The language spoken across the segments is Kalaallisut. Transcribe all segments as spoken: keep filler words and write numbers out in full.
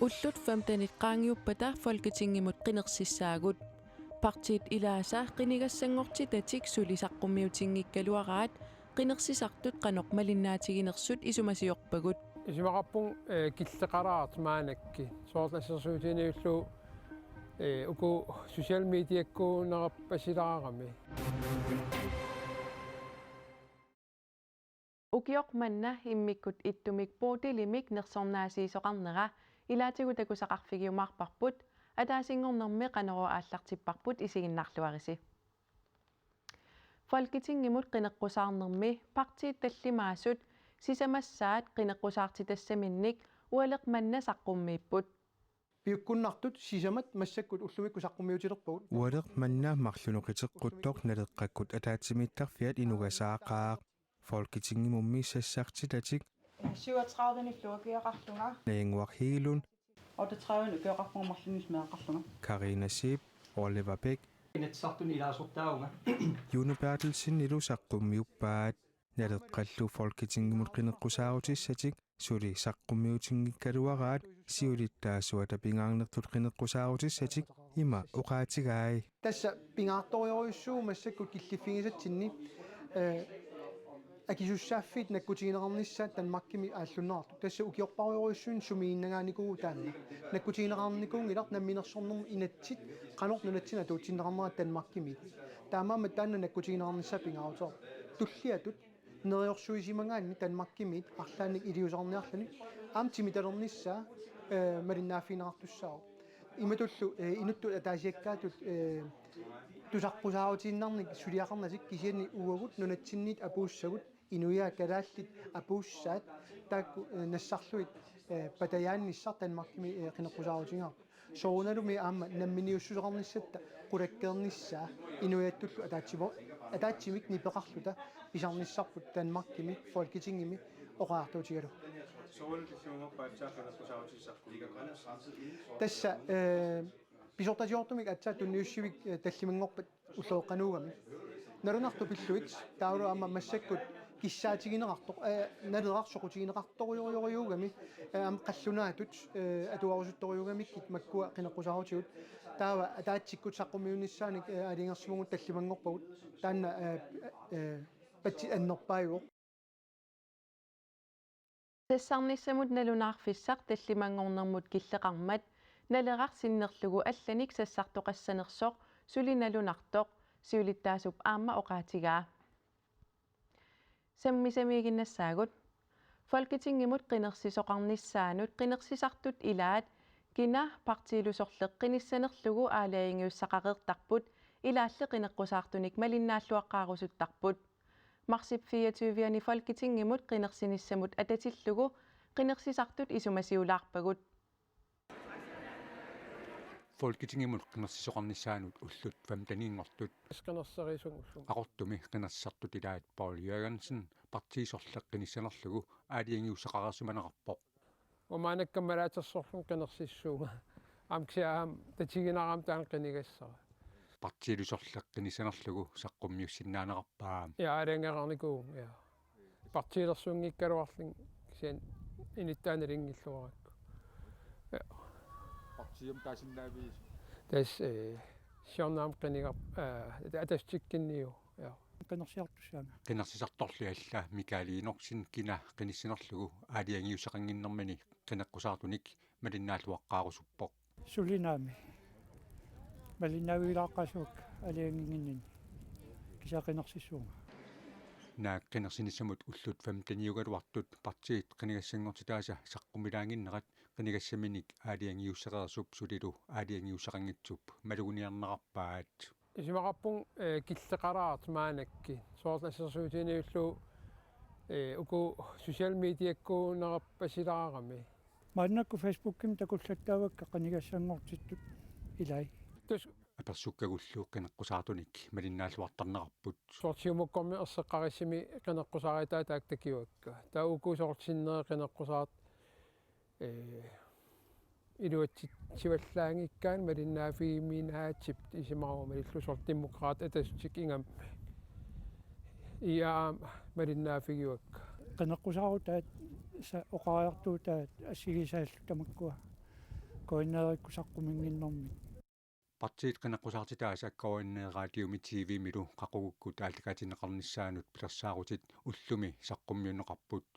Ullut femtenit qaangiuppata Folketingimut qinersissaagut. Partiit ilaasa qinigassanngortitatik suli saqqummiutinngikkaluaraat qinersisartut qanoq malinnaatiginersut isumasiorpagut. Isumaqarpunga, eh, killeqalaartoq maannakkut. Soorlu assersuutigalugu, eh, uku social mediakkuunerpasilaarami. Ukioq manna immikkut ittumik Bootilimik nersornaasiisoqarnera ilaatigut takusaqarfigiumaarparput, ataasinngornermi Qanorooq aallartipparput, isiginnaarluarisi. Folketingimut qineqqusaarnermi partiit tallimaasut sisamassaat qineqqusaartitassaminnik ualeq manna saqqummiipput. Piukkunnartut sisamat massakkut ullumikkut saqqummiutilerpagut. Ualeq manna marlunnik qiteqquttoq Naleqqakkut ataatsimiittarfiat inugasaaqaaq. Folketingimummi sassartitatik syvogtredive-nillu ukioqarlunga. Najanguaq Hegelund. Otteogtredive-nillu ukioqarpunga marlunnik meeqqarlunga. Karina Zeeb, Oliver Bech. Inatsisartuni ilaasortaavunga. Juno Berthelsenilu saqqummiuppaat. Naleqqallu Folketingimut qineqqusaarutissatik suli saqqummiutinngikkaluaraat siulittaasuata pingaarnertut qineqqusaarutissatik ima oqaatigai. Tassa pingaartorujussuuvoq massakkut killiffigisatsinni, eh, akisussaaffiit nakkutigineqarnissaat Danmarkimi aallunneqartut. Tassa ukiorparujussuit sumiginnagaanikuuvoq taanna. Nakkutigineqarnikuunngilaq namminersornermut inatsit qanoq nunatsinni atuutsinneqarnerat Danmarkimi. Taamaammat taanna nakkutigineqarnissaa pingaaruteqarpoq. Tulliatut neriorsuisimagaanni Danmarkimiit arlaannik iliuuseqarniarluni aamma timitalernissaa, eh, malinnaaffigineqartussaavoq. Imatullu, eh, inuttut ataasiakkaatut, eh, tusaqqusaarutiinnarnik suliaqarnatik, kisianni uagut nunatsinniit apuussagut, inuiaat kalaallit apuussaat, taakku, eh, nassarlugit, eh, patajaannissaq Danmarkimi, eh, qineqqusaarutigaarput. Soorunalumi aamma namminiussuseqarnissatta qulakkeernissaa inuiattullu ataatsimo-, ataatsimik nipeqarluta pisarnissarput Danmarkimi Folketingimi oqariartuutigalugu. Soorlu tallimanngorpat aatsaat qineqqusaarutissaq? Tassa, eh, pisortatigoortumik aatsaat tunniussivik, eh, tallimanngorpat ulloqeqqanuugami. Nalunartoq pillugit taavalu aamma massakkut kissaatigineqartoq, eh, Naleraq soqutigineqartorujorujuugami, eh, aamma qallunaatut, eh, atuarusuttorujuugamikkit makkua qineqqusaarutigut. Taava ataatsikkut saqqummiunnissaannik, eh, aalajangersimavugut tallimanngorpagut. Taanna, eh, eh, patsit annerpaajuvoq. Sassarnissamut nalunaarfissaq tallimanngornermut killeqarmat Naleraq sinnerlugu allanik sassartoqassanersoq suli nalunartoq siulittaasup aamma oqaatigaa. Sammisamiiginnassaagut. Folketingimut qinersisoqarnissaanut qinersisartut ilaat kina partiilu sorleq qinissanerlugu aalajangiussaqareertarput ilaalli qineqqusaartunik malinnaalluaqqaarusuttarput. Marsip fireogtyve-ani Folketingimut qinersinissamut atatillugu qinersisartut isumasiulaarpagut. Folketingimut qinersisoqarnissaanut ullut femteniinngortut. Qinerserisunngorlugit. Qaqortumi qinersisartut ilaat Poul Jørgensen partiit sorleq qinissanerlugu aalajangiussaqareersimanerarpoq. Umaannakkut malaatsersorlunga qinersissuunga. Aamma kisianni aamma tatiginarama taanna qinigassara. Partiilu sorleq qinissanerlugu saqqummiussinnaanerarpaa. Ja, aalajangeqarnikuuvunga, ja. Partiilersuunngikkaluarlunga kisianni inuttaannalinngilluarakku. Ja. Partiium taasinnaaviuk? Tassa, eh, siornami qinigar-, eh, Atassutikkunniu, ja. Qinersiartussaanga. Qinersisartorli alla Michael Enoksen kina qinissanerlugu aalajangiussaqannginnermini qineqqusaartunik malinnaalluaqqaarusuppoq. Suli naamik. Malinnaavigilaarpara aalajanginnginninni. Kisianni qinersissuunga. Naak qinersinissamut ullut femteniugaluartut partiit qinigassanngortitaasa saqqummilaannginnerat qinigassaminik aalajangiussaqareersup sulilu aalajangiussaqanngitsup maluguniarnerarpaat. Isumaqarpunga, eh, killeqalaartoq maannakkut. Soorlu assersuutigalugu, eh, uku social mediakkuunerpasilaarami. Maannakkut Facebookimi takullattaavakka qinigassanngortittut ilai. Tassa apersukkagullu qineqqusaartunik malinnaalluartarnerarput. Soorlu Siumukkormiut erseqqarissumik qineqqusaaritaat taakku takivakka. Taava uku soorlu sinneri qineqqusaartut, eh, iluatsitsivallaanngikkaanni malinnaaffigiminaatip isumaqarpunga, malillugu soorlu Demokraatit, Atassutik, ingammik. I A aamma malinnaaffigaakka. Qineqqusaarutaat sa-, oqariartuutaat assigisaallu tamakkua. K N R-ikkut saqquminnginnermik. Partiit qineqqusaartitaasa K N R-i, radiomi, T V-milu qaqugukkut aallakaatinneqarnissaanut pilersaarutit ullumi saqqummiunneqarput.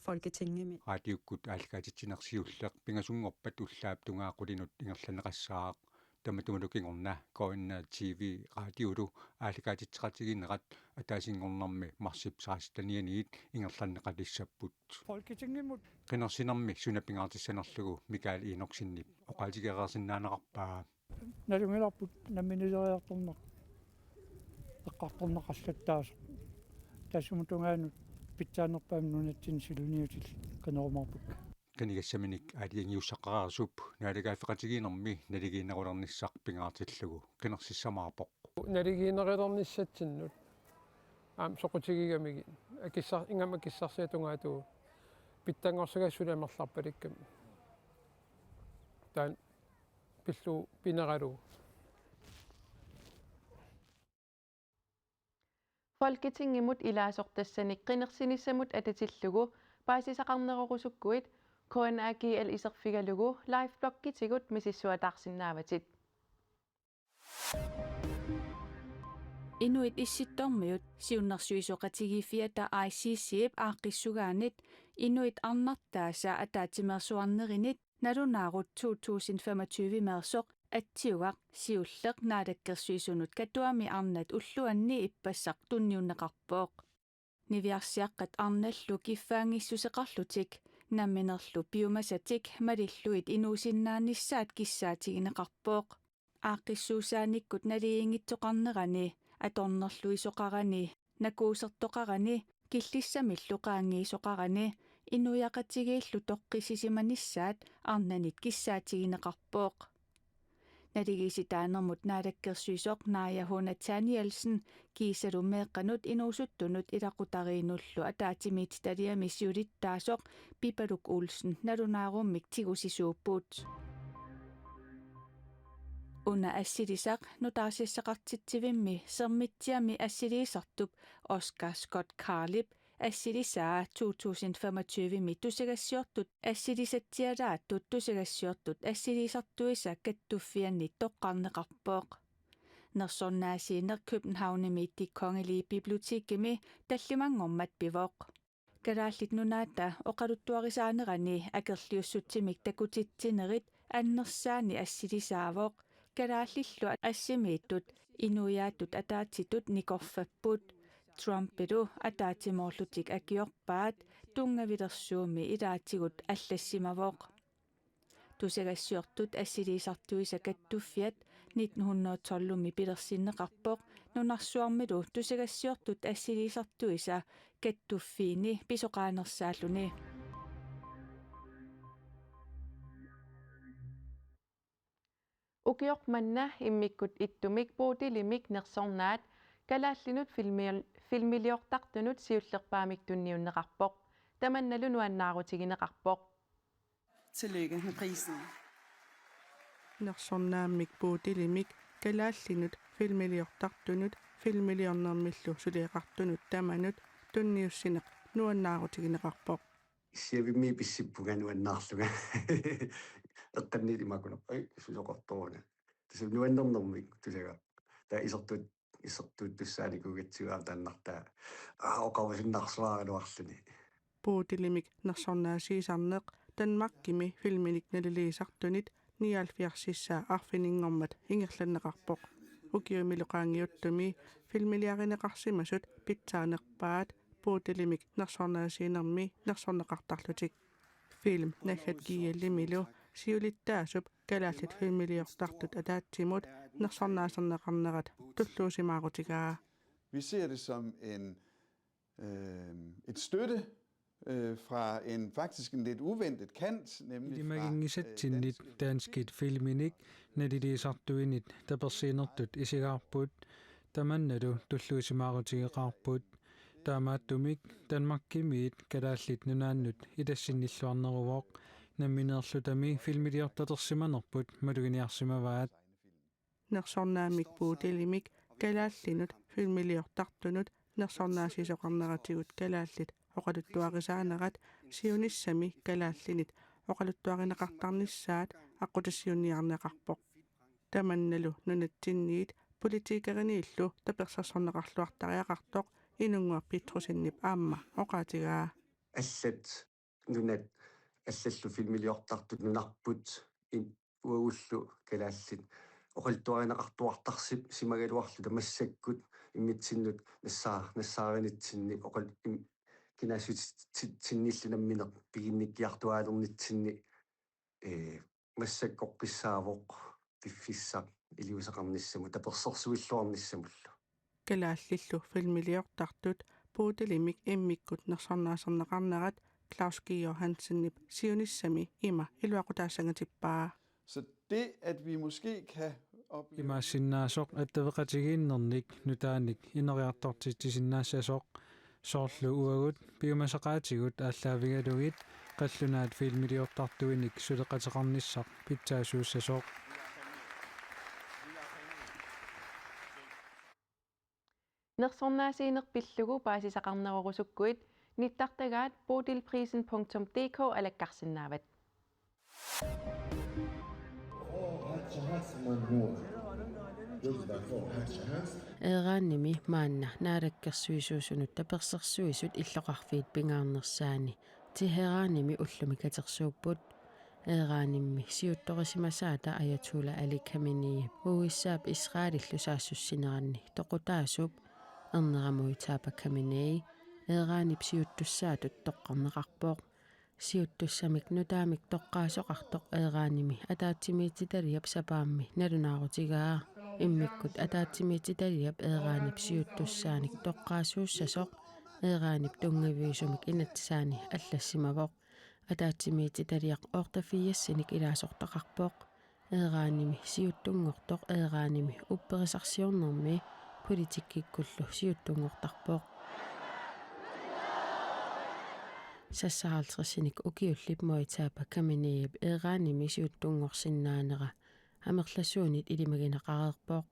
Folketingimi. Radiokkut aallakaatitsineq siulleq pingasunngorpat ullaap tungaa qulinut ingerlanneqassaaq. Tamatumalu kingorna K N R, T V, radiolu aallakaatitseqatigiinnerat ataasinngornermi marsip sekstenianiit ingerlanneqalissapput. Folketingimut. Qinersinermi suna pingaartissanerlugu Michael Enoksenip oqaatigereersinnaaneqarpaa. Nalunngilarput namminileriartorneq eqqartorneqallattaasoq. Tassuma tungaanut pitsaanerpaamik nunatsinni siliniutit qinerumaarpakka. Qinigassaminik aalajangiussaqareersup naalagaaffeqatigiinnermi naligiinnerulernissaq pingaartillugu qinersissamaarpoq. Naligiinnerulernissatsinnut aamma soqutigigamigit akissar-, ingammik akissarsiat tungaatigut pitsanngorsagassuli amerlarpalikkami. Taanna pillugu pineralugu. Folketingimut ilaasortassanik qinersinissamut atatillugu paasisaqarnerorusukkuit K N A G L iserfigalugu liveblogitigut misissuataarsinnaavatit. Inuit Issittormiut siunnersuisoqatigiiffiata I C C-p aaqqissugaanit inuit arnartaasa ataatsimeersuarnerinit nalunaarut to tusind femogtyve-meersoq atsiugaq siulleq Naalakkersuisunut Katuami arnat ulluanni ippassaq tunniunneqarpoq. Niviarsiaqqat arnallu kiffaanngissuseqarlutik namminerlu piumasatik malillugit inuusinnaanissaat kissaatigineqarpoq. Aaqqissuussaanikkut naligiinngitsoqarnerani, atornerluisoqarani, nakuusertoqarani, killissamillu qaangiisoqarani inuiaqatigiillu toqqissisimanissaat arnanit kissaatigineqarpoq. Naligiissitaanermut naalakkersuisoq Naaja H. Nathanielsen kiisalu meeqqanut inuusuttunut ilaqutariinnullu ataatsimiititaliami siulittaasoq Pipaluk Olsen nalunaarummik tigusisuupput. Una assilisaq nutaarsiassaqartitsivimmi Sermitsiami assiliisartup Oscar Scott Cardip assilisaa to tusind femogtyve-mi tusagassiortut assilisatsialaattut tusagassiortut assiliisartuisa kattuffianni toqqarneqarpoq. Nersornaasiineq Københavnimi Det Kongelige Bibliotekimi tallimanngormat pivoq. Kalaallit Nunaata oqaluttuarisaanerani akerliussutsimik takutitsinerit annersaanni assilisaavoq, kalaallillu assimiittut inuiaattut ataatsitut nikorfapput. Trumpilu ataatsimoorlutik akiorpaat tunngavilersuummi ilaatigut allassimavoq. Tusagassiortut assiliisartuisa kattuffiat nitten hundrede tolv-imi pilersinneqarpoq, nunarsuarmilu tusagassiortut assiliisartuisa kattuffiini pisoqaanersaalluni. Ukioq manna immikkut ittumik Bodilimik nersornaat kalaallinut filmi-, filmiliortartunut siullerpaamik tunniunneqarpoq. Tamannalu nuannaarutigineqarpoq. Tillykke med prisen. Nersornaammik Bodilimik kalaallinut filmiliortartunut filmiliornermillu suliaqartunut tamanut tunniussineq nuannaarutigineqarpoq. Issiavimmi pissippunga nuannaarlunga. Eqqanniit imaakkunoq. Ai, susoqartoruna. Tassa nuannernermik tusagaq. Taava isertut, isertuttussaanikuugatsigu aamma taannartaa. Aa, oqarusunnarsuaraluarluni. Bodilimik nersornaasiisarneq Danmarkimi filminik naliliisartunit nioghalvfjerdsissaa arfininngormat ingerlanneqarpoq. Ukiumilu qaangiuttumi filmiliarineqarsimasut pitsaanerpaat Bodilimik nersornaasiinermi nersorneqartarlutik. Film naggat G L-imilu siulittaasup kalaallit filmiliortartut ataatsimut nersornaaserneqarnerat tulluusimaarutigaa. Vi ser det som en, øh, et støtte, øh, fra en, faktisk en lidt uventet kant, nemlig fra, øh, ilimaginngisatsinnit danske, danskit filminik naliliisartuinit tapersiinertut isigaarput, tamannalu tulluusimaarutigeqaarput. Taamaattumik Danmarkimiit Kalaallit Nunaannut ilassinnilluarneruvoq, nammineerlutami filmiliortalersimanerput maluginiarsimavaat. Nersornaammik Bodilimik kalaallinut filmiliortartunut nersornaasiisoqarneratigut kalaallit oqaluttuarisaanerat siunissami kalaallinit oqaluttuarineqartarnissaat aqqutissiuunniarneqarpoq. Tamannalu nunatsinniit politikeriniillu tapersersorneqarluartariaqartoq Inunngua Petrusenip aamma oqaatigaa. Allat nunat allallu filmiliortartut nunarput in-, uagullu kalaallit oqaluttuarineqartuartarsimagigaluarluta massakkut immitsinnut nassaa-, nassaarinitsinni oqal-, im-, kinaassutit-, -tinniillu nammineq piginnikkiartuaalernitsinni, ee, massakkoqqissaavoq piffissaq iliuuseqarnissamut tapersersuilluarnissamullu. Kalaallillu filmiliortartut Bodilimik immikkut nersornaaserneqarnerat Claus G. Johansenip siunissami ima iluaqutaassangatippaa. Så det, at vi måske kan opleve... Imaassinnaasoq attaveqatigiinnernik nutaanik ineriartortitsisinnaassasoq, soorlu uagut piumasaqaatigut aallaavigalugit qallunaat filmiliortartuinik suleqateqarnissaq pitsaasuussasoq. Nersornaasiineq pillugu paasisaqarnerorusukkuit nittartagaat bodilprisen punktum D K alakkarsinnaavat. Iranimi maanna naalakkersuisuusunut tapersersuisut illoqarfiit pingaarnersaanni Teheranimi ullumi katersuupput. Iranimi siuttorisimasaata Ayatollah Ali Khamenei U S A-p Israelillu saassussineranni toqutaasup ernera Mojtaba Khamenei Iranip siuttussaatut toqqarneqarpoq. Siuttussamik nutaamik toqqaasoqartoq Iranimi ataatsimiititaliap sapaammi nalunaarutigaa. Immikkut ataatsimiititaliap Iranip siuttussaanik toqqaasuussasoq Iranip tunngaviusumik inatsaani allassimavoq. Ataatsimiititaliaq otteogfirsinik ilaasortaqarpoq. Iranimi siuttunngortoq Iranimi upperisarsiornermi politikkikkullu siuttunngortarpoq. Seksoghalvtredsinik ukiullip Mojtaba Khameneip Iranimi siuttunngorsinnaanera amerlasuunit ilimagineqareerpoq.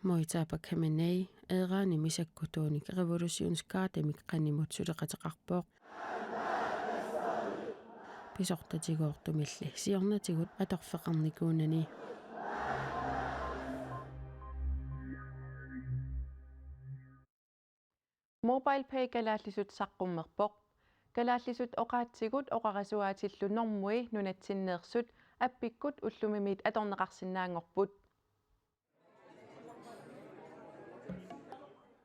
Mojtaba Khamenei Iranimi sakkutuunik revolutionsgardemik qanimut suleqateqarpoq. Pisortatigoortumilli siornatigut atorfeqarnikuunani. MobilePay kalaallisut saqqummerpoq. Kalaallisut oqaatsigut oqarasuaatillu normui nunatsinneersut appikkut ullumimiit atorneqarsinnaanngorput.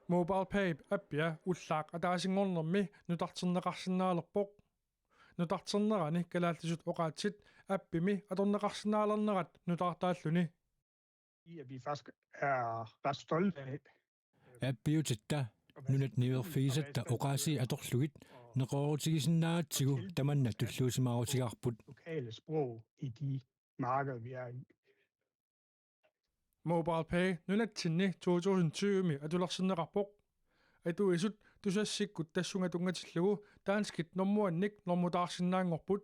MobilePay appia ullaaq ataasinngornermi nutarterneqarsinnaalerpoq. Nutarternerani kalaallisut oqaatsit appimi atorneqarsinnaalernerat nutaartaalluni. At vi faktisk er ret stolte af. Appiutitta nunat niuerfigisatta oqaasii atorlugit neqeroorutigisinnaagatsigu tamanna tulluusimaarutigaarput. Lokale sprog i de markeder, vi er i. MobilePay nunatsinni to tusind tyve-mi atulersinneqarpoq. Atuisut Tusassikkut tassunga tunngatillugu danskit normuannik normutaarsinnaanngorput.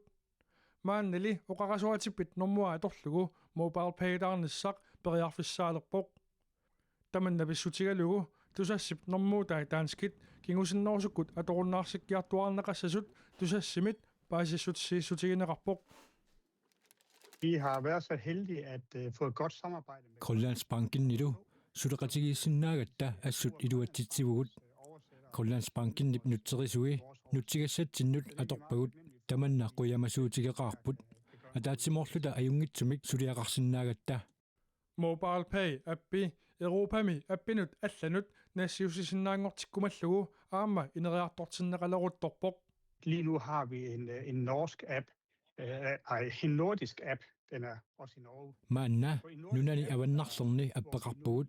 Maannali oqarasuaatippit normua atorlugu MobilePay-taarnissaq periarfissaalerpoq. Tamanna pissutigalugu Tusassip normuutai danskit kingusinnerusukkut atorunnaarsikkiartuaarneqassasut Tusassimit paasissutissiissutigineqarpoq. Vi har været så heldige at øh, få et godt samarbejde med Grønlandsbankinilu suleqatigiissinnaagatta assut iluatsitsivugut. Grønlandsbankinip nutserisui nutsigassatsinnut atorpagut, tamanna qujamasuutigeqaarput. Ataatsimoorluta ajunngitsumik suliaqarsinnaagatta. MobilePay appi Europami appinut allanut nassiussisinnaanngortikkumallugu aamma ineriartortinneqaleruttorpoq. Lige nu har vi en, øh, en norsk app, øh, ej, en nordisk app. Den er også i Norge. Maanna nunani avannarlerni appeqarpugut.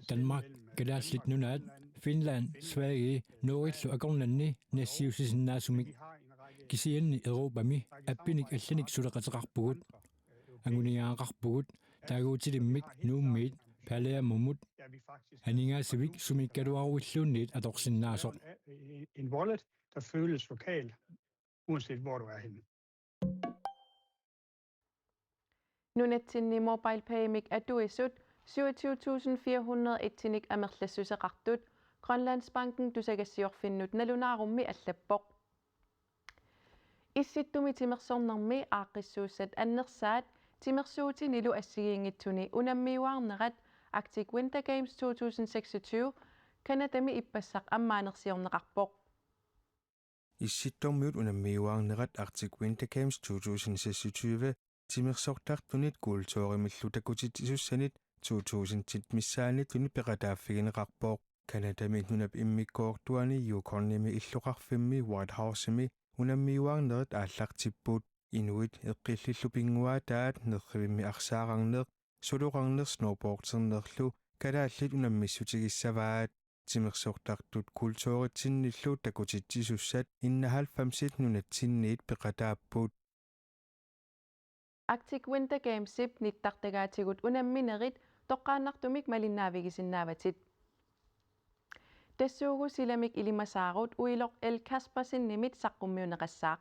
Danmark, Kalaallit Nunaat, Finland, Sverige, Norgellu akornanni nassiussisinnaasumik. Kisianni Europami appinik allanik suleqateqarpugut. Anguniagaqarpugut taaguutilimmik Nuummiit Palermomut, aningaasivik sumiikkaluaruilluunniit atorsinnaasoq. En wallet, der føles lokal, uanset hvor du er henne. Nunatsinni MobilePaymik atuisut syvogtyve tusind fire hundrede etsinik amerlassuseqartut Grønlandsbanken tusagassiorfinnut nalunaarummi allappoq. Issittumi timersornermi aaqqissuussat annersaat Timersuutinilu assigiinngitsuni unammiuaarnerat Arctic Winter Games to tusind seksogtyve Canadami ippassaq ammaanersiorneqarpoq. Issittormiut unammiuaarnerat Arctic Winter Games to tusind seksogtyve timersortartunit kulturimillu takutitsisussanit to tusindit missaanniittuni peqataaffigineqarpoq. Canadami nunap immikkoortuani Yukonimi illoqarfimmi Whitehorsemi unammiuaarnerit aallartipput. Inuit eqqillillu pinnguaataat nerrivimmi arsaararneq, soloqarneq snowboardernerlu kalaallit unammissutigissavaat. Timersortartut kulturitsinnillu takutitsisussat enoghalvfemsit nunatsinniit peqataapput. Arctic Winter Gamesip nittartagaatigut unamminerit toqqaannartumik malinnaavigisinnaavatit. Tassuugu silamik ilimasaarut Uiloq L. Kaspersenimit saqqummiunneqassaaq.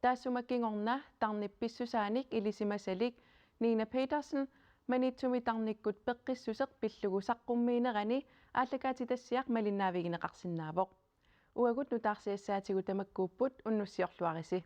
Taassuma kingorna tarnip pissusaanik ilisimasalik Nina Petersen Maniitsumi tarnikkut peqqissuseq pillugu saqqummiinerani aallakaatitassiaq malinnaavigineqarsinnaavoq. Uagut nutaarsiassaatigut tamakkuupput, unnussiorluarisi.